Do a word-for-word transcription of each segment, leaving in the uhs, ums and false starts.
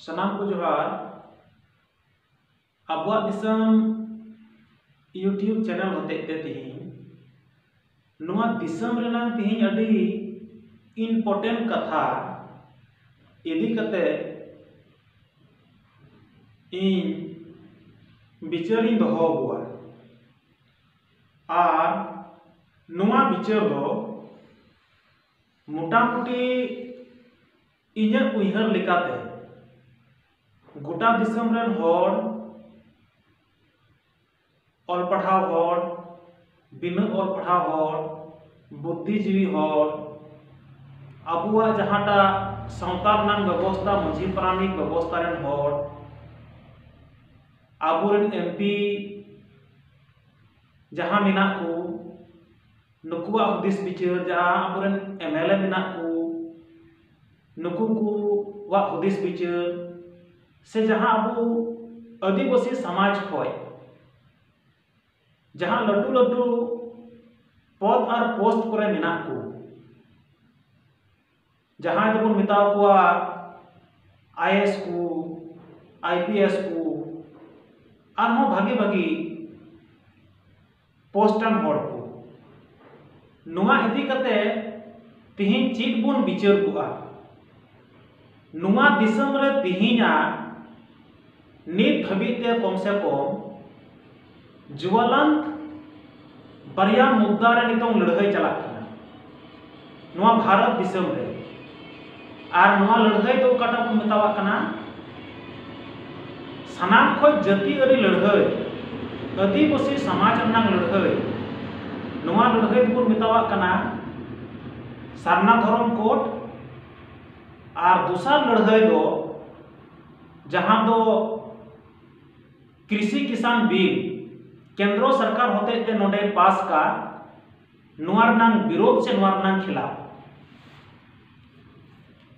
ᱥᱟᱱᱟᱢ ᱠᱚ ᱡᱚᱦᱟᱨ᱾ ᱟᱵᱚᱣᱟᱜ ᱫᱤᱥᱚᱢ YouTube channel ᱦᱚᱛᱮᱡ ᱛᱮ ᱛᱤᱦᱤᱧ ᱱᱚᱣᱟ ᱫᱤᱥᱚᱢ ᱨᱮᱱᱟᱜ ᱛᱤᱦᱤᱧ ᱟᱹᱰᱤ important ᱠᱟᱛᱷᱟ ᱤᱫᱤ ᱠᱟᱛᱮ ᱤᱧ ᱵᱤᱪᱟᱹᱨᱤᱧ ᱫᱚᱦᱚ ᱟᱹᱜᱩᱣᱟ᱾ ᱟᱨ ᱱᱚᱣᱟ ᱵᱤᱪᱟᱹᱨ ᱫᱚ ᱢᱚᱴᱟᱢᱩᱴᱤ ᱤᱧᱟᱹᱜ ᱩᱭᱦᱟᱹᱨ ᱞᱮᱠᱟᱛᱮ ᱜᱚᱴᱟ ᱫᱤᱥᱚᱢ ᱨᱮᱱ ᱦᱚᱲ, ᱚᱞ ᱯᱟᱲᱦᱟᱣ ᱦᱚᱲ, ᱵᱤᱱᱟᱹ ᱚᱞ ᱯᱟᱲᱦᱟᱣ ᱦᱚᱲ, ᱵᱩᱫᱽᱫᱷᱤᱡᱤᱵᱤ ᱦᱚᱲ, ᱟᱵᱚᱣᱟᱜ ᱡᱟᱦᱟᱸᱴᱟᱜ ᱥᱟᱶᱛᱟ ᱨᱮᱱᱟᱜ ᱵᱮᱵᱚᱥᱛᱷᱟ, ᱢᱟᱹᱡᱷᱤ ᱯᱟᱨᱟᱱᱤᱠ ᱵᱮᱵᱚᱥᱛᱷᱟ ᱨᱮᱱ ᱦᱚᱲ, ᱟᱵᱚᱨᱮᱱ MP ᱡᱟᱦᱟᱸ ᱢᱮᱱᱟᱜ ᱠᱚ, ᱱᱩᱠᱩᱣᱟᱜ ᱦᱩᱫᱤᱥ ᱵᱤᱪᱟᱹᱨ, ᱡᱟᱦᱟᱸ ᱟᱵᱚᱨᱮᱱ MLA ᱢᱮᱱᱟᱜ ᱠᱚ, ᱱᱩᱠᱩ ᱠᱚᱣᱟᱜ ᱦᱩᱫᱤᱥ ᱵᱤᱪᱟᱹᱨ, ᱥᱮ ᱡᱟᱦᱟᱸ ᱟᱵᱚ ᱟᱹᱫᱤᱵᱟᱹᱥᱤ ᱥᱚᱢᱟᱡᱽ ᱠᱷᱚᱡ ᱡᱟᱦᱟᱸ ᱞᱟᱹᱴᱩ ᱞᱟᱹᱴᱩ ᱯᱚᱫᱽ ᱟᱨ ᱯᱳᱥᱴ ᱠᱚᱨᱮ ᱢᱮᱱᱟᱜ ᱠᱚ, ᱡᱟᱦᱟᱸᱭ ᱫᱚᱵᱚᱱ ᱢᱮᱛᱟ ᱠᱚᱣᱟ IAS ᱠᱚ, IPS ᱠᱚ, ᱟᱨᱦᱚᱸ ᱵᱷᱟᱜᱤ ᱵᱷᱟᱜᱤ ᱯᱳᱥᱴ ᱟᱱ ᱦᱚᱲ ᱠᱚ, ᱱᱚᱣᱟ ᱤᱫᱤ ᱠᱟᱛᱮ ᱛᱤᱦᱤᱧ ᱪᱮᱫ ᱵᱚᱱ ᱵᱤᱪᱟᱹᱨ ᱠᱚᱜᱼᱟ? ᱱᱚᱣᱟ ᱫᱤᱥᱚᱢ ᱨᱮ ᱛᱤᱦᱤᱧᱟᱜ ᱱᱤᱛ ᱫᱷᱟᱹᱵᱤᱡ ᱛᱮ ᱠᱚᱢ ᱥᱮ ᱠᱚᱢ ᱡᱩᱣᱟᱞᱟᱱᱛ ᱵᱟᱨᱭᱟ ᱢᱩᱫᱽᱫᱟ ᱨᱮ ᱱᱤᱛᱚᱝ ᱞᱟᱹᱲᱦᱟᱹᱭ ᱪᱟᱞᱟᱜ ᱠᱟᱱᱟ ᱱᱚᱣᱟ ᱵᱷᱟᱨᱚᱛ ᱫᱤᱥᱚᱢ ᱨᱮ᱾ ᱟᱨ ᱱᱚᱣᱟ ᱞᱟᱹᱲᱦᱟᱹᱭ ᱫᱚ ᱚᱠᱟᱴᱟᱜ ᱵᱚᱱ ᱢᱮᱛᱟᱣᱟᱜ ᱠᱟᱱᱟ? ᱥᱟᱱᱟᱢ ᱠᱷᱚᱱ ᱡᱟᱹᱛᱤᱭᱟᱹᱨᱤ ᱞᱟᱹᱲᱦᱟᱹᱭ, ᱟᱹᱫᱤᱵᱟᱹᱥᱤ ᱥᱚᱢᱟᱡᱽ ᱨᱮᱱᱟᱜ ᱞᱟᱹᱲᱦᱟᱹᱭ, ᱱᱚᱣᱟ ᱞᱟᱹᱲᱦᱟᱹᱭ ᱫᱚᱵᱚᱱ ᱢᱮᱛᱟᱣᱟᱜ ᱠᱟᱱᱟ ᱥᱟᱨᱱᱟ ᱫᱷᱚᱨᱚᱢ ᱠᱳᱰ᱾ ᱟᱨ ᱫᱚᱥᱟᱨ ᱞᱟᱹᱲᱦᱟᱹᱭ ᱫᱚ ᱡᱟᱦᱟᱸ ᱫᱚ ᱠᱨᱤᱥᱤ ᱠᱤᱥᱟᱱ ᱵᱤᱞ ᱠᱮᱱᱫᱨᱚ ᱥᱚᱨᱠᱟᱨ ᱦᱚᱛᱮᱡ ᱛᱮ ᱱᱚᱰᱮ ᱯᱟᱥ ᱠᱟ, ᱱᱚᱣᱟ ᱨᱮᱱᱟᱝ ᱵᱤᱨᱳᱫᱷ ᱥᱮ ᱱᱚᱣᱟ ᱨᱮᱱᱟᱝ ᱠᱷᱤᱞᱟᱯ,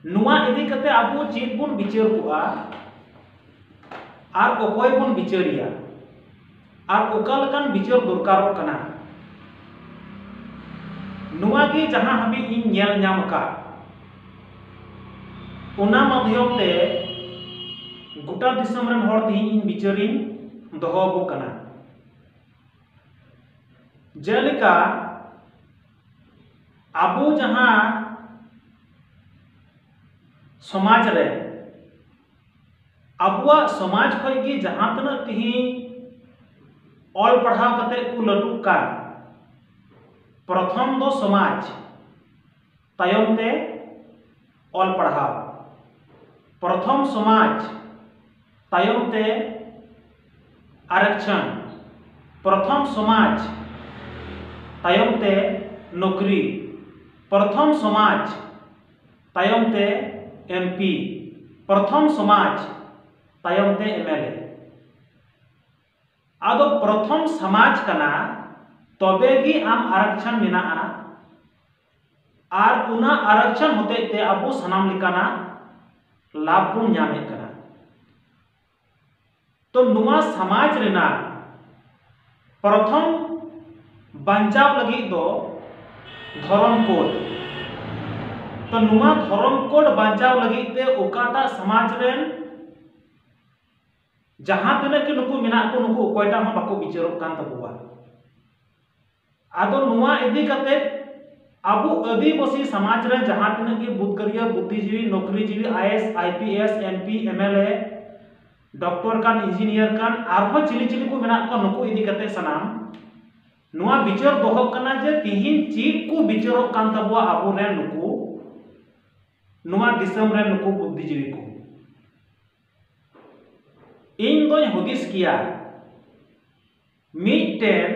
ᱱᱚᱣᱟ ᱤᱫᱤ ᱠᱟᱛᱮ ᱟᱵᱚ ᱪᱮᱫ ᱵᱚᱱ ᱵᱤᱪᱟᱹᱨ ᱠᱚᱜᱼᱟ ᱟᱨ ᱚᱠᱚᱭ ᱵᱚᱱ ᱵᱤᱪᱟᱹᱨᱮᱭᱟ ᱟᱨ ᱚᱠᱟ ᱞᱮᱠᱟᱱ ᱵᱤᱪᱟᱹᱨ ᱫᱚᱨᱠᱟᱨᱚᱜ ᱠᱟᱱᱟ, ᱱᱚᱣᱟ ᱜᱮ ᱡᱟᱦᱟᱸ ᱦᱟᱹᱵᱤᱡ ᱤᱧ ᱧᱮᱞ ᱧᱟᱢ ᱟᱠᱟᱫ, ᱚᱱᱟ ᱢᱟᱫᱽᱫᱷᱚᱢ ᱛᱮ ᱜᱚᱴᱟ ᱫᱤᱥᱚᱢ ᱨᱮᱱ ᱦᱚᱲ ᱛᱮᱦᱮᱧ ᱤᱧ ᱵᱤᱪᱟᱹᱨᱤᱧ ᱫᱚᱦᱚ ᱟᱵᱚ ᱠᱟᱱᱟ᱾ ᱡᱮᱞᱮᱠᱟ ᱟᱵᱚ ᱡᱟᱦᱟᱸ ᱥᱚᱢᱟᱡᱽ ᱨᱮ, ᱟᱵᱚᱣᱟᱜ ᱥᱚᱢᱟᱡᱽ ᱠᱷᱚᱱ ᱜᱮ ᱡᱟᱦᱟᱸ ᱛᱤᱱᱟᱹᱜ ᱛᱮᱦᱮᱧ ᱚᱞ ᱯᱟᱲᱦᱟᱣ ᱠᱟᱛᱮ ᱠᱚ ᱞᱟᱹᱴᱩᱜ ᱠᱟᱱ, ᱯᱨᱚᱛᱷᱚᱢ ᱫᱚ ᱥᱚᱢᱟᱡᱽ, ᱛᱟᱭᱚᱢ ᱛᱮ ᱚᱞ ᱯᱟᱲᱦᱟᱣ᱾ ᱯᱨᱚᱛᱷᱚᱢ ᱥᱚᱢᱟᱡᱽ, ᱛᱟᱭᱚᱢ ᱛᱮ ᱟᱨᱚᱠᱪᱷᱚᱱ᱾ ᱯᱨᱚᱛᱷᱚᱢ ᱥᱚᱢᱟᱡᱽ, ᱛᱟᱭᱚᱢ ᱛᱮ ᱱᱚᱠᱨᱤ᱾ ᱯᱨᱚᱛᱷᱚᱢ ᱥᱚᱢᱟᱡᱽ, ᱛᱟᱭᱚᱢ ᱛᱮ ᱮᱢᱯᱤ᱾ ᱯᱨᱚᱛᱷᱚᱢ ᱥᱚᱢᱟᱡᱽ, ᱛᱟᱭᱚᱢ ᱛᱮ ᱮᱢᱮᱞᱮ᱾ ᱟᱫᱚ ᱯᱨᱚᱛᱷᱚᱢ ᱥᱚᱢᱟᱡᱽ ᱠᱟᱱᱟ, ᱛᱚᱵᱮ ᱜᱮ ᱟᱢ ᱟᱨᱚᱠᱪᱷᱚᱱ ᱢᱮᱱᱟᱜᱼᱟ᱾ ᱟᱨ ᱚᱱᱟ ᱟᱨᱚᱠᱪᱷᱚᱱ ᱦᱚᱛᱮᱡ ᱛᱮ ᱟᱵᱚ ᱥᱟᱱᱟᱢ ᱞᱮᱠᱟᱱᱟᱜ ᱞᱟᱵᱷ ᱵᱚᱱ ᱧᱟᱢᱮᱫ ᱠᱟᱱᱟ᱾ ᱛᱚ ᱱᱚᱣᱟ ᱥᱚᱢᱟᱡᱽ ᱨᱮᱱᱟᱜ ᱯᱨᱚᱛᱷᱚᱢ ᱵᱟᱧᱪᱟᱣ ᱞᱟᱹᱜᱤᱫ ᱫᱚ ᱫᱷᱚᱨᱚᱢ ᱠᱳᱰ᱾ ᱛᱚ ᱱᱚᱣᱟ ᱫᱷᱚᱨᱚᱢ ᱠᱳᱰ ᱵᱟᱧᱪᱟᱣ ᱞᱟᱹᱜᱤᱫ ᱛᱮ ᱚᱠᱟᱴᱟᱜ ᱥᱚᱢᱟᱡᱽ ᱨᱮᱱ ᱡᱟᱦᱟᱸ ᱛᱤᱱᱟᱹᱜ ᱜᱮ ᱱᱩᱠᱩ ᱢᱮᱱᱟᱜ ᱠᱚ, ᱱᱩᱠᱩ ᱚᱠᱚᱭᱴᱟᱜ ᱦᱚᱸ ᱵᱟᱠᱚ ᱵᱤᱪᱟᱹᱨᱚᱜ ᱠᱟᱱ ᱛᱟᱵᱚᱣᱟ᱾ ᱟᱫᱚ ᱱᱚᱣᱟ ᱤᱫᱤ ᱠᱟᱛᱮ ᱟᱵᱚ ᱟᱹᱫᱤᱵᱟᱹᱥᱤ ᱥᱚᱢᱟᱡᱽ ᱨᱮᱱ ᱡᱟᱦᱟᱸ ᱛᱤᱱᱟᱹᱜ ᱜᱮ ᱵᱩᱫᱽᱜᱟᱹᱨᱤᱭᱟᱹ, ᱵᱩᱫᱽᱫᱷᱤᱡᱤᱵᱤ, ᱱᱚᱠᱨᱤᱡᱤᱵᱤ, ᱟᱭᱮᱥ, ᱟᱭᱯᱤᱮᱥ, ᱮᱢᱯᱤ, ᱮᱢᱮᱞᱮ, ᱰᱚᱠᱴᱚᱨ ᱠᱟᱱ, ᱤᱧᱡᱤᱱᱤᱭᱟᱨ ᱠᱟᱱ, ᱟᱨᱦᱚᱸ ᱪᱤᱞᱤ ᱪᱤᱞᱤ ᱠᱚ ᱢᱮᱱᱟᱜ ᱠᱚᱣᱟ, ᱱᱩᱠᱩ ᱤᱫᱤ ᱠᱟᱛᱮ ᱥᱟᱱᱟᱢ ᱱᱚᱣᱟ ᱵᱤᱪᱟᱹᱨ ᱫᱚᱦᱚᱜ ᱠᱟᱱᱟ ᱡᱮ ᱛᱤᱦᱤᱧ ᱪᱮᱫ ᱠᱚ ᱵᱤᱪᱟᱹᱨᱚᱜ ᱠᱟᱱ ᱛᱟᱵᱚᱣᱟ ᱟᱵᱚᱨᱮᱱ ᱱᱩᱠᱩ, ᱱᱚᱣᱟ ᱫᱤᱥᱚᱢ ᱨᱮᱱ ᱱᱩᱠᱩ ᱵᱩᱫᱽᱫᱷᱤᱡᱤᱵᱤ ᱠᱚ᱾ ᱤᱧ ᱫᱚᱧ ᱦᱩᱫᱤᱥ ᱠᱮᱭᱟ, ᱢᱤᱫᱴᱮᱱ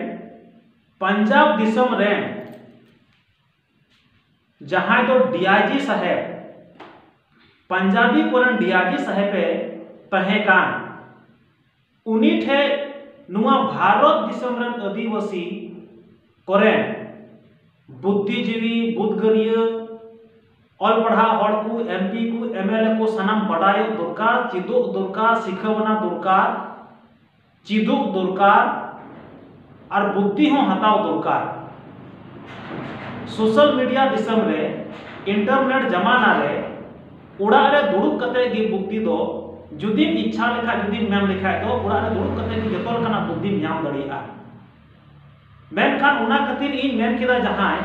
ᱯᱟᱧᱡᱟᱵᱽ ᱫᱤᱥᱚᱢ ᱨᱮᱱ ᱡᱟᱦᱟᱸᱭ ᱫᱚ ᱰᱤᱟᱭᱡᱤ ᱥᱟᱦᱮᱵᱽ, ᱯᱟᱧᱡᱟᱵᱤ ᱠᱚᱨᱮᱱ ᱰᱤᱟᱭᱡᱤ ᱥᱟᱦᱮᱵᱽ ᱮ ᱛᱟᱦᱮᱸ ᱠᱟᱱ, ᱩᱱᱤ ᱴᱷᱮᱡ ᱱᱚᱣᱟ ᱵᱷᱟᱨᱚᱛ ᱫᱤᱥᱚᱢ ᱨᱮᱱ ᱟᱹᱫᱤᱵᱟᱹᱥᱤ ᱠᱚᱨᱮᱱ ᱵᱩᱫᱽᱫᱷᱤᱡᱤᱵᱤ, ᱵᱩᱫᱽᱜᱟᱹᱨᱤᱭᱟᱹ, ᱚᱞ ᱯᱟᱲᱦᱟᱣ ᱦᱚᱲ ᱠᱚ, ᱮᱢᱯᱤ ᱠᱚ, ᱮᱢᱮᱞᱮ ᱠᱚ ᱥᱟᱱᱟᱢ ᱵᱟᱰᱟᱭᱚᱜ ᱫᱚᱨᱠᱟᱨ, ᱪᱮᱫᱚᱜ ᱫᱚᱨᱠᱟᱨ, ᱥᱤᱠᱷᱟᱹᱣᱱᱟ ᱫᱚᱨᱠᱟᱨ, ᱪᱮᱫᱚᱜ ᱫᱚᱨᱠᱟᱨ ᱟᱨ ᱵᱩᱫᱽᱫᱷᱤ ᱦᱚᱸ ᱦᱟᱛᱟᱣ ᱫᱚᱨᱠᱟᱨ᱾ ᱥᱳᱥᱟᱞ ᱢᱤᱰᱤᱭᱟ ᱫᱤᱥᱚᱢ ᱨᱮ, ᱤᱱᱴᱟᱨᱱᱮᱴ ᱡᱟᱢᱟᱱᱟ ᱨᱮ ᱚᱲᱟᱜ ᱨᱮ ᱫᱩᱲᱩᱵ ᱠᱟᱛᱮ ᱜᱮ ᱵᱩᱫᱽᱫᱷᱤ ᱫᱚ ᱡᱩᱫᱤᱢ ᱤᱪᱪᱷᱟ ᱞᱮᱠᱷᱟᱡ, ᱡᱩᱫᱤᱢ ᱢᱮᱱ ᱞᱮᱠᱷᱟᱡ ᱫᱚ ᱚᱲᱟᱜ ᱨᱮ ᱫᱩᱲᱩᱵ ᱠᱟᱛᱮ ᱜᱮ ᱡᱚᱛᱚ ᱞᱮᱠᱟᱱᱟᱜ ᱵᱩᱫᱽᱫᱷᱤᱢ ᱧᱟᱢ ᱫᱟᱲᱮᱭᱟᱜᱼᱟ᱾ ᱢᱮᱱᱠᱷᱟᱱ ᱚᱱᱟ ᱠᱷᱟᱹᱛᱤᱨ ᱤᱧ ᱢᱮᱱ ᱠᱮᱫᱟ, ᱡᱟᱦᱟᱸᱭ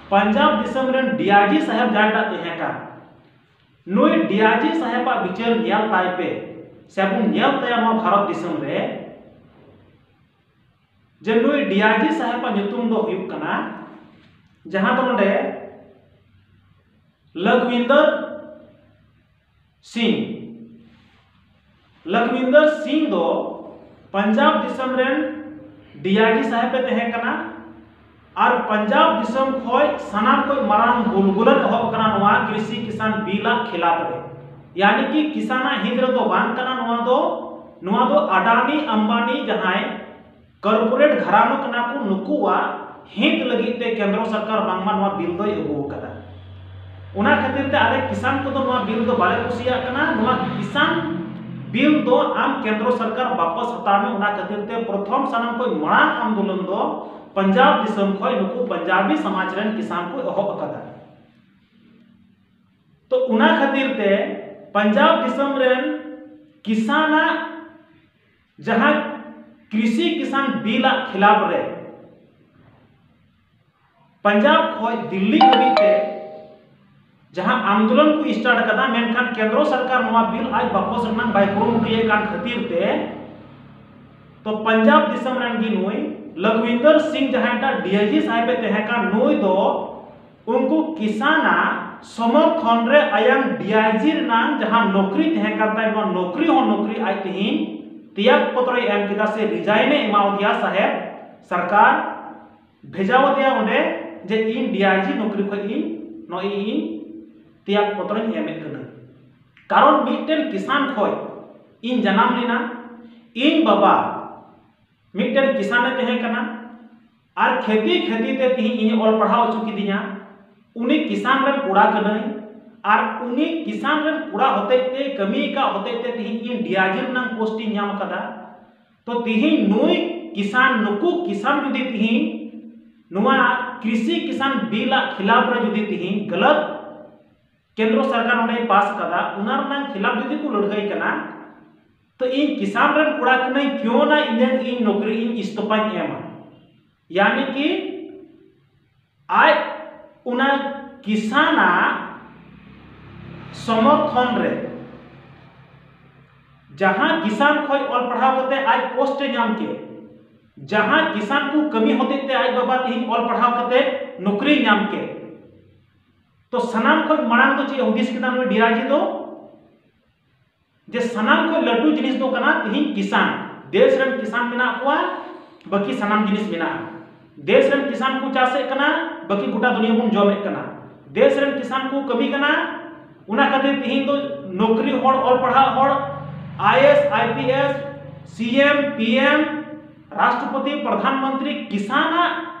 ᱯᱟᱧᱡᱟᱵᱽ ᱫᱤᱥᱚᱢ ᱨᱮᱱ ᱰᱤ ᱟᱭ ᱡᱤ ᱥᱟᱦᱮᱵᱽ ᱡᱟᱦᱟᱸᱭᱴᱟᱜ ᱛᱟᱦᱮᱸ ᱠᱟᱱ, ᱱᱩᱭ ᱰᱤ ᱟᱭ ᱡᱤ ᱥᱟᱦᱮᱵᱟᱜ ᱵᱤᱪᱟᱹᱨ ᱧᱮᱞ ᱛᱟᱭ ᱯᱮ, ᱥᱮᱵᱚᱱ ᱧᱮᱞ ᱛᱟᱭᱟ ᱱᱚᱣᱟ ᱵᱷᱟᱨᱚᱛ ᱫᱤᱥᱚᱢ ᱨᱮ, ᱡᱮ ᱱᱩᱭ ᱰᱤ ᱟᱭ ᱡᱤ ᱥᱟᱦᱮᱵᱟᱜ ᱧᱩᱛᱩᱢ ᱫᱚ ᱦᱩᱭᱩᱜ ᱠᱟᱱᱟ, ᱡᱟᱦᱟᱸ ᱫᱚ ᱱᱚᱰᱮ ᱞᱚᱠᱷᱣᱤᱱᱫᱚᱨ ᱥᱤᱝ᱾ ᱞᱚᱠᱷᱣᱤᱱᱫᱚᱨ ᱥᱤᱝ ᱫᱚ ᱯᱟᱧᱡᱟᱵᱽ ᱫᱤᱥᱚᱢ ᱨᱮᱱ ᱰᱤ ᱟᱭ ᱡᱤ ᱥᱟᱦᱮᱵ ᱮ ᱛᱟᱦᱮᱸ ᱠᱟᱱᱟ ᱟᱨ ᱯᱟᱧᱡᱟᱵᱽ ᱫᱤᱥᱚᱢ ᱠᱷᱚᱱ ᱥᱟᱱᱟᱢ ᱠᱷᱚᱱ ᱢᱟᱨᱟᱝ ᱜᱩᱞᱜᱩᱞᱟᱱ ᱮᱦᱚᱵ ᱠᱟᱱᱟ ᱱᱚᱣᱟ ᱠᱨᱤᱥᱤ ᱠᱤᱥᱟᱱ ᱵᱤᱞ ᱟᱜ ᱠᱷᱤᱞᱟᱯ ᱨᱮ᱾ ᱭᱟᱱᱤ ᱠᱤ ᱠᱤᱥᱟᱱᱟᱜ ᱦᱤᱛ ᱨᱮᱫᱚ ᱵᱟᱝ ᱠᱟᱱᱟ ᱱᱚᱣᱟ ᱫᱚ, ᱱᱚᱣᱟ ᱫᱚ ᱟᱰᱟᱱᱤ ᱟᱢᱵᱟᱱᱤ ᱡᱟᱦᱟᱸᱭ ᱠᱚᱨᱯᱳᱨᱮᱴ ᱜᱷᱟᱨᱟᱱᱚ ᱠᱟᱱᱟ ᱠᱚ, ᱱᱩᱠᱩᱣᱟᱜ ᱦᱤᱛ ᱞᱟᱹᱜᱤᱫ ᱛᱮ ᱠᱮᱱᱫᱨᱚ ᱥᱚᱨᱠᱟᱨ ᱵᱟᱝᱢᱟ ᱱᱚᱣᱟ ᱵᱤᱞ ᱫᱚᱭ ᱟᱹᱜᱩ ᱟᱠᱟᱫᱟ᱾ ᱚᱱᱟ ᱠᱷᱟᱹᱛᱤᱨ ᱛᱮ ᱟᱞᱮ ᱠᱤᱥᱟᱱ ᱠᱚᱫᱚ ᱱᱚᱣᱟ ᱵᱤᱞ ᱫᱚ ᱵᱟᱞᱮ ᱠᱩᱥᱤᱭᱟᱜ ᱠᱟᱱᱟ᱾ ᱱᱚᱣᱟ ᱠᱤᱥᱟᱱ ᱵᱤᱞ ᱫᱚ ᱟᱢ ᱠᱮᱱᱫᱨᱚ ᱥᱚᱨᱠᱟᱨ ᱵᱟᱯᱚᱥ ᱦᱟᱛᱟᱣ ᱢᱮ᱾ ᱚᱱᱟ ᱠᱷᱟᱹᱛᱤᱨ ᱛᱮ ᱯᱨᱚᱛᱷᱚᱢ ᱥᱟᱱᱟᱢ ᱠᱷᱚᱱ ᱢᱟᱲᱟᱝ ᱟᱱᱫᱳᱞᱚᱱ ᱫᱚ ᱯᱟᱧᱡᱟᱵᱽ ᱫᱤᱥᱚᱢ ᱠᱷᱚᱱ ᱱᱩᱠᱩ ᱯᱟᱧᱡᱟᱵᱤ ᱥᱚᱢᱟᱡᱽ ᱨᱮᱱ ᱠᱤᱥᱟᱱ ᱠᱚ ᱮᱦᱚᱵ ᱟᱠᱟᱫᱟ᱾ ᱛᱚ ᱚᱱᱟ ᱠᱷᱟᱹᱛᱤᱨ ᱛᱮ ᱯᱟᱧᱡᱟᱵᱽ ᱫᱤᱥᱚᱢ ᱨᱮᱱ ᱠᱤᱥᱟᱱᱟᱜ ᱡᱟᱦᱟᱸ ᱠᱨᱤᱥᱤ ᱠᱤᱥᱟᱱ ᱵᱤᱞ ᱟᱜ ᱠᱷᱤᱞᱟᱯ ᱨᱮ ᱯᱟᱧᱡᱟᱵᱽ ᱠᱷᱚᱱ ᱫᱤᱞᱞᱤ ᱦᱟᱹᱵᱤᱡ ᱛᱮ ᱡᱟᱦᱟᱸ ᱟᱱᱫᱳᱞᱚᱱ ᱠᱚ ᱥᱴᱟᱨᱴ ᱟᱠᱟᱫᱟ, ᱢᱮᱱᱠᱷᱟᱱ ᱠᱮᱱᱫᱨᱚ ᱥᱚᱨᱠᱟᱨ ᱱᱚᱣᱟ ᱵᱤᱞ ᱟᱡ ᱵᱟᱯᱚᱥ ᱨᱮᱱᱟᱜ ᱵᱟᱭ ᱠᱩᱨᱩᱢᱩᱴᱩᱭᱮᱫ ᱠᱟᱱ ᱠᱷᱟᱹᱛᱤᱨ ᱛᱮ, ᱛᱚ ᱯᱟᱧᱡᱟᱵᱽ ᱫᱤᱥᱚᱢ ᱨᱮᱱ ᱜᱮ ᱱᱩᱭ ᱞᱚᱠᱷᱣᱤᱱᱫᱚᱨ ᱥᱤᱝ ᱡᱟᱦᱟᱸᱭᱴᱟᱜ ᱰᱤ ᱟᱭ ᱡᱤ ᱥᱟᱦᱮᱵ ᱮ ᱛᱟᱦᱮᱸ ᱠᱟᱱ, ᱱᱩᱭ ᱫᱚ ᱩᱱᱠᱩ ᱠᱤᱥᱟᱱᱟᱜ ᱥᱚᱢᱚᱨᱛᱷᱚᱱ ᱨᱮ ᱟᱭᱟᱝ ᱰᱤ ᱟᱭ ᱡᱤ ᱨᱮᱱᱟᱜ ᱡᱟᱦᱟᱸ ᱱᱚᱠᱨᱤ ᱛᱟᱦᱮᱸ ᱠᱟᱱ ᱛᱟᱭ, ᱱᱚᱣᱟ ᱱᱚᱠᱨᱤ ᱦᱚᱸ ᱱᱚᱠᱨᱤ ᱟᱡ ᱛᱮᱦᱤᱧ ᱛᱮᱭᱟᱜ ᱯᱚᱛᱨᱚᱭ ᱮᱢ ᱠᱮᱫᱟ ᱥᱮ ᱨᱤᱡᱟᱭᱤᱱ ᱮ ᱮᱢᱟᱣ ᱫᱮᱭᱟ ᱥᱟᱦᱮᱵ, ᱥᱚᱨᱠᱟᱨ ᱵᱷᱮᱡᱟᱣ ᱟᱫᱮᱭᱟ ᱚᱸᱰᱮ ᱡᱮ ᱤᱧ ᱰᱤ ᱟᱭ ᱡᱤ ᱱᱚᱠᱨᱤ ᱠᱷᱚᱱ ᱤᱧ ᱱᱚᱜᱼᱚᱭ ᱤᱧ ᱛᱮᱭᱟᱜ ᱯᱚᱛᱨᱚᱧ ᱮᱢᱮᱫ ᱠᱟᱱᱟ᱾ ᱠᱟᱨᱚᱱ ᱢᱤᱫᱴᱮᱱ ᱠᱤᱥᱟᱱ ᱠᱷᱚᱱ ᱤᱧ ᱡᱟᱱᱟᱢ ᱞᱮᱱᱟ, ᱤᱧ ᱵᱟᱵᱟ ᱢᱤᱫᱴᱮᱱ ᱠᱤᱥᱟᱱᱮ ᱛᱟᱦᱮᱸ ᱠᱟᱱᱟ ᱟᱨ ᱠᱷᱮᱛᱤ ᱠᱷᱮᱛᱤ ᱛᱮ ᱛᱤᱦᱤᱧ ᱤᱧ ᱚᱞ ᱯᱟᱲᱦᱟᱣ ᱦᱚᱪᱚ ᱠᱤᱫᱤᱧᱟ᱾ ᱩᱱᱤ ᱠᱤᱥᱟᱱ ᱨᱮᱱ ᱠᱚᱲᱟ ᱠᱟᱹᱱᱟᱹᱧ ᱟᱨ ᱩᱱᱤ ᱠᱤᱥᱟᱱ ᱨᱮᱱ ᱠᱚᱲᱟ ᱦᱚᱛᱮᱡ ᱛᱮ, ᱠᱟᱹᱢᱤ ᱟᱠᱟᱫ ᱦᱚᱛᱮᱡ ᱛᱮ ᱛᱤᱦᱤᱧ ᱤᱧ ᱰᱤ ᱟᱭ ᱡᱤ ᱨᱮᱱᱟᱜ ᱯᱳᱥᱴ ᱤᱧ ᱧᱟᱢ ᱟᱠᱟᱫᱟ᱾ ᱛᱚ ᱛᱤᱦᱤᱧ ᱱᱩᱭ ᱠᱤᱥᱟᱱ, ᱱᱩᱠᱩ ᱠᱤᱥᱟᱱ ᱡᱩᱫᱤ ᱛᱤᱦᱤᱧ ᱱᱚᱣᱟ ᱠᱨᱤᱥᱤ ᱠᱤᱥᱟᱱ ᱵᱤᱞ ᱟᱜ ᱠᱷᱤᱞᱟᱯ ᱨᱮ ᱡᱩᱫᱤ ᱛᱤᱦᱤᱧ ᱜᱟᱞᱟᱛ ᱠᱮᱱᱫᱨᱚ ᱥᱚᱨᱠᱟᱨ ᱚᱸᱰᱮᱭ ᱯᱟᱥ ᱟᱠᱟᱫᱟ, ᱚᱱᱟ ᱨᱮᱱᱟᱜ ᱠᱷᱤᱞᱟᱯ ᱡᱩᱫᱤ ᱠᱚ ᱞᱟᱹᱲᱦᱟᱹᱭ ᱠᱟᱱᱟ, ᱛᱚ ᱤᱧ ᱠᱤᱥᱟᱱ ᱨᱮᱱ ᱠᱚᱲᱟ ᱠᱟᱹᱱᱟᱹᱧ, ᱠᱤᱭᱚᱸ ᱱᱟ ᱤᱧᱟᱹᱝ ᱤᱧ ᱱᱚᱠᱨᱤ ᱤᱧ ᱤᱥᱛᱚᱯᱷᱟᱧ ᱮᱢᱟ, ᱭᱟᱱᱤ ᱠᱤ ᱟᱡ ᱚᱱᱟ ᱠᱤᱥᱟᱱᱟᱜ ᱥᱚᱢᱚᱨᱛᱷᱚᱱ ᱨᱮ, ᱡᱟᱦᱟᱸ ᱠᱤᱥᱟᱱ ᱠᱷᱚᱱ ᱚᱞ ᱯᱟᱲᱦᱟᱣ ᱠᱟᱛᱮ ᱟᱡ ᱯᱳᱥᱴ ᱮ ᱧᱟᱢ ᱠᱮᱫ, ᱡᱟᱦᱟᱸ ᱠᱤᱥᱟᱱ ᱠᱚ ᱠᱟᱹᱢᱤ ᱦᱚᱛᱮᱡ ᱛᱮ ᱟᱡ ᱵᱟᱵᱟ ᱛᱮᱦᱮᱧ ᱚᱞ ᱯᱟᱲᱦᱟᱣ ᱠᱟᱛᱮ ᱱᱚᱠᱨᱤᱭ ᱧᱟᱢ ᱠᱮᱫ, ᱛᱚ ᱥᱟᱱᱟᱢ ᱠᱷᱚᱱ ᱢᱟᱲᱟᱝ ᱫᱚ ᱪᱮᱫ ᱦᱩᱫᱤᱥ ᱠᱮᱫᱟ ᱱᱩᱭ ᱰᱤ ᱟᱭ ᱡᱤ ᱫᱚ? ᱡᱮ ᱥᱟᱱᱟᱢ ᱠᱷᱚᱱ ᱞᱟᱹᱴᱩ ᱡᱤᱱᱤᱥ ᱫᱚ ᱠᱟᱱᱟ ᱛᱤᱦᱤᱧ ᱠᱤᱥᱟᱱ᱾ ᱫᱮᱥ ᱨᱮᱱ ᱠᱤᱥᱟᱱ ᱢᱮᱱᱟᱜ ᱠᱚᱣᱟ, ᱵᱟᱹᱠᱤ ᱥᱟᱱᱟᱢ ᱡᱤᱱᱤᱥ ᱢᱮᱱᱟᱜᱼᱟ᱾ ᱫᱮᱥ ᱨᱮᱱ ᱠᱤᱥᱟᱱ ᱠᱚ ᱪᱟᱥᱮᱫ ᱠᱟᱱᱟ, ᱵᱟᱹᱠᱤ ᱜᱚᱴᱟ ᱫᱩᱱᱤᱭᱟᱹ ᱵᱚᱱ ᱡᱚᱢᱮᱫ ᱠᱟᱱᱟ᱾ ᱫᱮᱥ ᱨᱮᱱ ᱠᱤᱥᱟᱱ ᱠᱚ ᱠᱟᱹᱢᱤ ᱠᱟᱱᱟ, ᱚᱱᱟ ᱠᱷᱟᱹᱛᱤᱨ ᱛᱤᱦᱤᱧ ᱫᱚ ᱱᱚᱠᱨᱤ ᱦᱚᱲ, ᱚᱞ ᱯᱟᱲᱦᱟᱜ ᱦᱚᱲ, ᱟᱭ S, I P S, C M, P M, ᱨᱟᱥᱴᱨᱚᱯᱚᱛᱤ, ᱯᱨᱚᱫᱷᱟᱱ ᱢᱚᱱᱛᱨᱤ ᱠᱤᱥᱟᱱᱟᱜ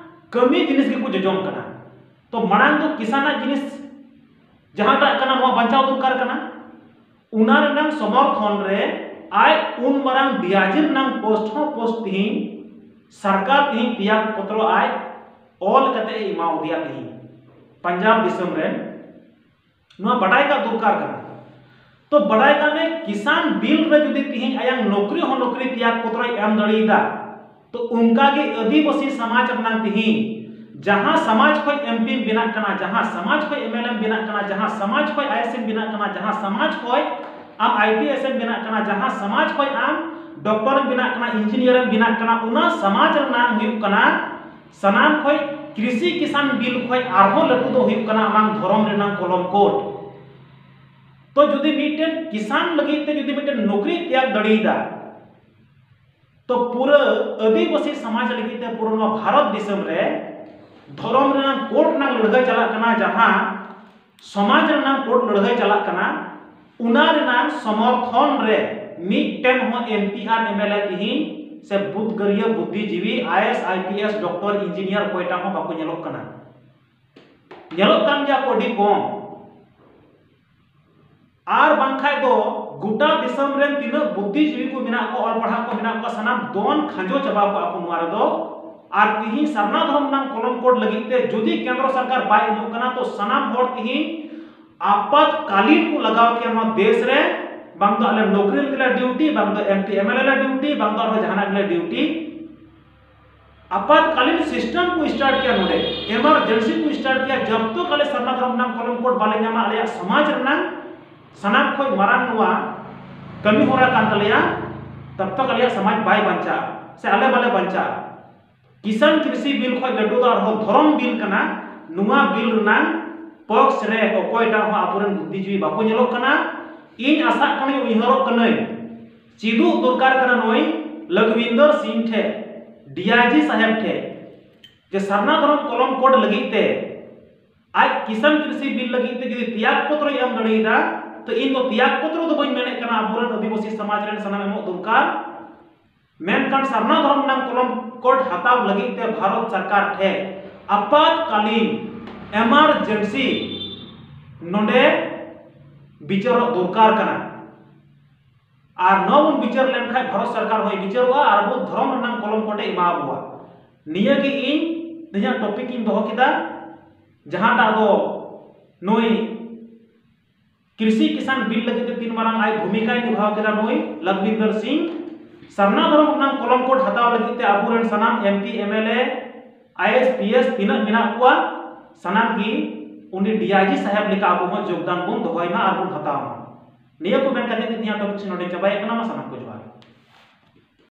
ᱠᱟᱹᱢᱤ ᱡᱤᱱᱤᱥ ᱜᱮᱠᱚ ᱡᱚᱡᱚᱢ ᱠᱟᱱᱟ᱾ ᱛᱚ ᱢᱟᱲᱟᱝ ᱫᱚ ᱠᱤᱥᱟᱱᱟᱜ ᱡᱤᱱᱤᱥ ᱡᱟᱦᱟᱸᱴᱟᱜ ᱠᱟᱱᱟ, ᱱᱚᱣᱟ ᱵᱟᱧᱪᱟᱣ ᱫᱚᱨᱠᱟᱨ ᱠᱟᱱᱟ᱾ ᱚᱱᱟ ᱨᱮᱱᱟᱝ ᱥᱚᱢᱚᱨᱛᱷᱚᱱ ᱨᱮ ᱟᱡ ᱩᱱ ᱢᱟᱨᱟᱝ ᱰᱤ ᱟᱭ ᱡᱤ ᱨᱮᱱᱟᱝ ᱯᱳᱥᱴ ᱦᱚᱸ ᱯᱳᱥᱴ ᱛᱤᱦᱤᱧ ᱥᱚᱨᱠᱟᱨ ᱛᱤᱦᱤᱧ ᱛᱮᱭᱟᱜᱽ ᱯᱚᱛᱨᱚ ᱟᱡ ᱚᱞ ᱠᱟᱛᱮ ᱮ ᱮᱢᱟ ᱫᱮᱭᱟ ᱛᱤᱦᱤᱧ ᱯᱟᱧᱡᱟᱵᱽ ᱫᱤᱥᱚᱢ ᱨᱮᱱ᱾ ᱱᱚᱣᱟ ᱵᱟᱰᱟᱭ ᱠᱟᱜ ᱫᱚᱨᱠᱟᱨ ᱠᱟᱱᱟ᱾ ᱛᱚ ᱵᱟᱰᱟᱭ ᱠᱟᱜ ᱢᱮ, ᱠᱤᱥᱟᱱ ᱵᱤᱞ ᱨᱮ ᱡᱩᱫᱤ ᱛᱤᱦᱤᱧ ᱟᱭᱟᱝ ᱱᱚᱠᱨᱤ ᱦᱚᱸ ᱱᱚᱠᱨᱤ ᱛᱮᱭᱟᱜᱽ ᱯᱚᱛᱨᱚᱭ ᱮᱢ ᱫᱟᱲᱮᱭᱟᱫᱟ, ᱛᱚ ᱚᱱᱠᱟ ᱜᱮ ᱟᱹᱫᱤᱵᱟᱹᱥᱤ ᱥᱚᱢᱟᱡᱽ ᱨᱮᱱᱟᱜ ᱛᱤᱦᱤᱧ ᱡᱟᱦᱟᱸ ᱥᱚᱢᱟᱡᱽ ᱠᱷᱚᱱ ᱮᱢ ᱯᱤᱢ ᱵᱮᱱᱟᱜ ᱠᱟᱱᱟ, ᱡᱟᱦᱟᱸ ᱥᱚᱢᱟᱡᱽ ᱠᱷᱚᱱ ᱮᱢ ᱮᱞ ᱮᱢ ᱵᱮᱱᱟᱜ ᱠᱟᱱᱟ, ᱡᱟᱦᱟᱸ ᱥᱚᱢᱟᱡᱽ ᱠᱷᱚᱱ ᱟᱭ ᱮᱥ ᱮᱢ ᱵᱮᱱᱟᱜ ᱠᱟᱱᱟ, ᱡᱟᱦᱟᱸ ᱥᱚᱢᱟᱡᱽ ᱠᱷᱚᱱ ᱟᱢ ᱟᱭ ᱯᱤ ᱮᱥ ᱮᱢ ᱵᱮᱱᱟᱜ ᱠᱟᱱᱟ, ᱡᱟᱦᱟᱸ ᱥᱚᱢᱟᱡᱽ ᱠᱷᱚᱱ ᱟᱢ ᱰᱚᱠᱴᱚᱨ ᱮᱢ ᱵᱮᱱᱟᱜ ᱠᱟᱱᱟ, ᱤᱧᱡᱤᱱᱤᱭᱟᱨ ᱮᱢ ᱵᱮᱱᱟᱜ ᱠᱟᱱᱟ, ᱚᱱᱟ ᱥᱚᱢᱟᱡᱽ ᱨᱮᱱᱟᱜ ᱦᱩᱭᱩᱜ ᱠᱟᱱᱟ ᱥᱟᱱᱟᱢ ᱠᱷᱚᱱ ᱠᱨᱤᱥᱤ ᱠᱤᱥᱟᱱ ᱵᱤᱞ ᱠᱷᱚᱱ ᱟᱨᱦᱚᱸ ᱞᱟᱹᱴᱩ ᱫᱚ ᱦᱩᱭᱩᱜ ᱠᱟᱱᱟ ᱟᱢᱟᱝ ᱫᱷᱚᱨᱚᱢ ᱨᱮᱱᱟᱝ ᱠᱚᱞᱚᱢ ᱠᱳᱰ᱾ ᱛᱚ ᱡᱩᱫᱤ ᱢᱤᱫᱴᱮᱱ ᱠᱤᱥᱟᱱ ᱞᱟᱹᱜᱤᱫ ᱛᱮ ᱡᱩᱫᱤ ᱢᱤᱫᱴᱮᱱ ᱱᱚᱠᱨᱤ ᱛᱮᱭᱟᱜ ᱫᱟᱲᱮᱭᱟᱫᱟ, ᱛᱚ ᱯᱩᱨᱟᱹ ᱟᱹᱫᱤᱵᱟᱹᱥᱤ ᱥᱚᱢᱟᱡᱽ ᱞᱟᱹᱜᱤᱫ ᱛᱮ ᱯᱩᱨᱟᱹ ᱱᱚᱣᱟ ᱵᱷᱟᱨᱚᱛ ᱫᱤᱥᱚᱢ ᱨᱮ ᱫᱷᱚᱨᱚᱢ ᱨᱮᱱᱟᱜ ᱠᱳᱰ ᱨᱮᱱᱟᱜ ᱞᱟᱹᱲᱦᱟᱹᱭ ᱪᱟᱞᱟᱜ ᱠᱟᱱᱟ, ᱡᱟᱦᱟᱸ ᱥᱚᱢᱟᱡᱽ ᱨᱮᱱᱟᱜ ᱠᱳᱰ ᱞᱟᱹᱲᱦᱟᱹᱭ ᱪᱟᱞᱟᱜ ᱠᱟᱱᱟ, ᱚᱱᱟ ᱨᱮᱱᱟᱜ ᱥᱚᱢᱚᱨᱛᱷᱚᱱ ᱨᱮ ᱢᱤᱫᱴᱮᱱ ᱦᱚᱸ M P R M L ᱮ ᱛᱤᱦᱤᱧ ᱥᱮ ᱵᱩᱫᱽᱜᱟᱹᱨᱤᱭᱟᱹ ᱵᱩᱫᱽᱫᱷᱤᱡᱤᱵᱤ, I S, I P S, doctor, engineer ᱚᱠᱚᱭᱴᱟᱜ ᱦᱚᱸ ᱵᱟᱠᱚ ᱧᱮᱞᱚᱜ ᱠᱟᱱᱟ᱾ ᱧᱮᱞᱚᱜ ᱠᱟᱱ ᱜᱮᱭᱟ ᱠᱚ ᱟᱹᱰᱤ ᱠᱚᱢ᱾ ᱟᱨ ᱵᱟᱝᱠᱷᱟᱡ ᱫᱚ ᱜᱚᱴᱟ ᱫᱤᱥᱚᱢ ᱨᱮᱱ ᱛᱤᱱᱟᱹᱜ ᱵᱩᱫᱽᱫᱷᱤᱡᱤᱵᱤ ᱠᱚ ᱢᱮᱱᱟᱜ ᱠᱚᱣᱟ, ᱚᱞ ᱯᱟᱲᱦᱟᱣ ᱠᱚ ᱢᱮᱱᱟᱜ ᱠᱚᱣᱟ, ᱥᱟᱱᱟᱢ ᱫᱚᱱ ᱠᱷᱟᱸᱡᱚ ᱪᱟᱵᱟ ᱠᱚᱜᱼᱟ ᱠᱚ ᱱᱚᱣᱟ ᱨᱮᱫᱚ᱾ ᱟᱨ ᱛᱤᱦᱤᱧ ᱥᱟᱨᱱᱟ ᱫᱷᱚᱨᱚᱢ ᱨᱮᱱᱟᱜ ᱠᱚᱞᱚᱢ ᱠᱳᱰ ᱞᱟᱹᱜᱤᱫ ᱛᱮ ᱡᱩᱫᱤ ᱠᱮᱱᱫᱨᱚ ᱥᱚᱨᱠᱟᱨ ᱵᱟᱭ ᱮᱢᱚᱜ ᱠᱟᱱᱟ, ᱛᱚ ᱥᱟᱱᱟᱢ ᱦᱚᱲ ᱛᱤᱦᱤᱧ ᱟᱯᱟᱛᱠᱟᱞᱤᱱ ᱠᱚ ᱞᱟᱜᱟᱣ ᱠᱮᱭᱟ ᱱᱚᱣᱟ ᱫᱮᱥ ᱨᱮ᱾ ᱵᱟᱝ ᱫᱚ ᱟᱞᱮ ᱱᱚᱠᱨᱤ ᱨᱮᱞᱮ ᱰᱤᱭᱩᱴᱤ, ᱵᱟᱝ ᱫᱚ M P M L A ᱞᱮ ᱰᱤᱭᱩᱴᱤ, ᱵᱟᱝ ᱫᱚ ᱟᱨᱦᱚᱸ ᱡᱟᱦᱟᱱᱟᱜ ᱜᱮᱞᱮ ᱰᱤᱭᱩᱴᱤ᱾ ᱟᱯᱟᱛᱠᱟᱞᱤᱱ ᱥᱤᱥᱴᱮᱢ ᱠᱚ ᱥᱴᱟᱨᱴ ᱠᱮᱭᱟ, ᱱᱚᱰᱮ ᱮᱢᱟᱨᱡᱮᱱᱥᱤ ᱠᱚ ᱥᱴᱟᱨᱴ ᱠᱮᱭᱟ᱾ ᱡᱚᱵ ᱛᱚᱠ ᱟᱞᱮ ᱥᱟᱨᱱᱟ ᱫᱷᱚᱨᱚᱢ ᱨᱮᱱᱟᱜ ᱠᱚᱞᱚᱢ ᱠᱳᱰ ᱵᱟᱞᱮ ᱧᱟᱢᱟ, ᱟᱞᱮᱭᱟᱜ ᱥᱚᱢᱟᱡᱽ ᱨᱮᱱᱟᱜ ᱥᱟᱱᱟᱢ ᱠᱷᱚᱱ ᱢᱟᱨᱟᱝ ᱱᱚᱣᱟ ᱠᱟᱹᱢᱤ ᱦᱚᱨᱟ ᱠᱟᱱ ᱛᱟᱞᱮᱭᱟ, ᱛᱚᱵ ᱛᱚᱠ ᱟᱞᱮᱭᱟᱜ ᱥᱚᱢᱟᱡᱽ ᱵᱟᱭ ᱵᱟᱧᱪᱟᱜᱼᱟ ᱥᱮ ᱟᱞᱮ ᱵᱟᱞᱮ ᱵᱟᱧᱪᱟᱜᱼᱟ᱾ ᱠᱤᱥᱟᱱ ᱠᱨᱤᱥᱤ ᱵᱤᱞ ᱠᱷᱚᱱ ᱞᱟᱹᱴᱩ ᱫᱚ ᱟᱨᱦᱚᱸ ᱫᱷᱚᱨᱚᱢ ᱵᱤᱞ ᱠᱟᱱᱟ᱾ ᱱᱚᱣᱟ ᱵᱤᱞ ᱨᱮᱱᱟᱜ ᱯᱚᱠᱥ ᱨᱮ ᱚᱠᱚᱭᱴᱟᱜ ᱦᱚᱸ ᱟᱵᱚᱨᱮᱱ ᱵᱩᱫᱽᱫᱷᱤᱡᱤᱵᱤ ᱵᱟᱠᱚ ᱧᱮᱞᱚᱜ ᱠᱟᱱᱟ᱾ ᱤᱧ ᱟᱥᱟᱜ ᱠᱟᱹᱱᱟᱹᱧ, ᱩᱭᱦᱟᱹᱨᱚᱜ ᱠᱟᱹᱱᱟᱹᱧ, ᱪᱮᱫᱚᱜ ᱫᱚᱨᱠᱟᱨ ᱠᱟᱱᱟ ᱱᱩᱭ ᱞᱚᱠᱷᱵᱤᱱᱫᱚᱨ ᱥᱤᱝ ᱴᱷᱮᱱ, ᱰᱤ ᱟᱭ ᱡᱤ ᱥᱟᱦᱮᱵᱽ ᱴᱷᱮᱱ, ᱡᱮ ᱥᱟᱨᱱᱟ ᱫᱷᱚᱨᱚᱢ ᱠᱚᱞᱚᱢ ᱠᱳᱰ ᱞᱟᱹᱜᱤᱫ ᱛᱮ ᱟᱡ ᱠᱤᱥᱟᱱ ᱠᱨᱤᱥᱤ ᱵᱤᱞ ᱞᱟᱹᱜᱤᱫ ᱛᱮ ᱡᱩᱫᱤ ᱛᱮᱭᱟᱜ ᱯᱚᱛᱨᱚᱭ ᱮᱢ ᱫᱟᱲᱮᱭᱟᱫᱟ, ᱛᱚ ᱤᱧ ᱫᱚ ᱛᱮᱭᱟᱜ ᱯᱚᱛᱨᱚ ᱫᱚ ᱵᱟᱹᱧ ᱢᱮᱱᱮᱫ ᱠᱟᱱᱟ, ᱟᱵᱚᱨᱮᱱ ᱟᱹᱫᱤᱵᱟᱹᱥᱤ ᱥᱚᱢᱟᱡᱽ ᱨᱮᱱ ᱥᱟᱱᱟᱢ ᱮᱢᱚᱜ ᱫᱚᱨᱠᱟᱨ᱾ ᱢᱮᱱᱠᱷᱟᱱ ᱥᱟᱨᱱᱟ ᱫᱷᱚᱨᱚᱢ ᱨᱮᱱᱟᱜ ᱠᱚᱞᱚᱢ ᱠᱳᱰ ᱦᱟᱛᱟᱣ ᱞᱟᱹᱜᱤᱫ ᱛᱮ ᱵᱷᱟᱨᱚᱛ ᱥᱚᱨᱠᱟᱨ ᱴᱷᱮᱱ ᱟᱯᱟᱛᱠᱟᱞᱤᱱ, ᱮᱢᱟᱨᱡᱮᱱᱥᱤ, ᱱᱚᱰᱮ ᱵᱤᱪᱟᱹᱨᱚᱜ ᱫᱚᱨᱠᱟᱨ ᱠᱟᱱᱟ᱾ ᱟᱨ ᱱᱚᱣᱟ ᱵᱚᱱ ᱵᱤᱪᱟᱹᱨ ᱞᱮᱱᱠᱷᱟᱱ ᱵᱷᱟᱨᱚᱛ ᱥᱚᱨᱠᱟᱨ ᱦᱚᱸᱭ ᱵᱤᱪᱟᱹᱨᱚᱜᱼᱟ ᱟᱨ ᱟᱵᱚ ᱫᱷᱚᱨᱚᱢ ᱨᱮᱱᱟᱜ ᱠᱚᱞᱚᱢ ᱠᱳᱰ ᱮ ᱮᱢᱟ ᱵᱚᱣᱟ᱾ ᱱᱤᱭᱟᱹ ᱜᱮ ᱤᱧ ᱛᱮᱦᱮᱧᱟᱜ ᱴᱚᱯᱤᱠ ᱤᱧ ᱫᱚᱦᱚ ᱠᱮᱫᱟ, ᱡᱟᱦᱟᱸᱴᱟᱜ ᱫᱚ ᱱᱩᱭ ᱠᱨᱤᱥᱤ ᱠᱤᱥᱟᱱ ᱵᱤᱞ ᱞᱟᱹᱜᱤᱫ ᱛᱮ ᱛᱤᱱ ᱢᱟᱨᱟᱝ ᱟᱡ ᱵᱷᱩᱢᱤᱠᱟᱭ ᱱᱤᱵᱷᱟᱣ ᱠᱮᱫᱟ ᱱᱩᱭ ᱞᱚᱠᱷᱵᱤᱱᱫᱚᱨ ᱥᱤᱝ᱾ ᱥᱟᱨᱱᱟ ᱫᱷᱚᱨᱚᱢ ᱨᱮᱱᱟᱜ ᱠᱚᱞᱚᱢ ᱠᱳᱰ ᱦᱟᱛᱟᱣ ᱞᱟᱹᱜᱤᱫ ᱛᱮ ᱟᱵᱚᱨᱮᱱ ᱥᱟᱱᱟᱢ M P, M L A, I A S, P S ᱛᱤᱱᱟᱹᱜ ᱢᱮᱱᱟᱜ ᱠᱚᱣᱟ, ᱥᱟᱱᱟᱢ ᱜᱮ ᱩᱱᱤ ᱰᱤ ᱟᱭ ᱡᱤ ᱥᱟᱦᱮᱵᱽ ᱞᱮᱠᱟ ᱟᱵᱚ ᱦᱚᱸ ᱡᱳᱜᱽᱫᱟᱱ ᱵᱚᱱ ᱫᱚᱦᱚᱭ ᱢᱟ ᱟᱨ ᱵᱚᱱ ᱦᱟᱛᱟᱣ ᱢᱟ᱾ ᱱᱤᱭᱟᱹ ᱠᱚ ᱢᱮᱱ ᱠᱟᱛᱮ ᱜᱮ ᱤᱧᱟᱹᱜ ᱴᱚᱯᱤᱠ ᱱᱚᱰᱮ ᱪᱟᱵᱟᱭᱮᱫ ᱠᱟᱱᱟ᱾ ᱢᱟ ᱥᱟᱱᱟᱢ ᱠᱚ ᱡᱚᱦᱟᱨ᱾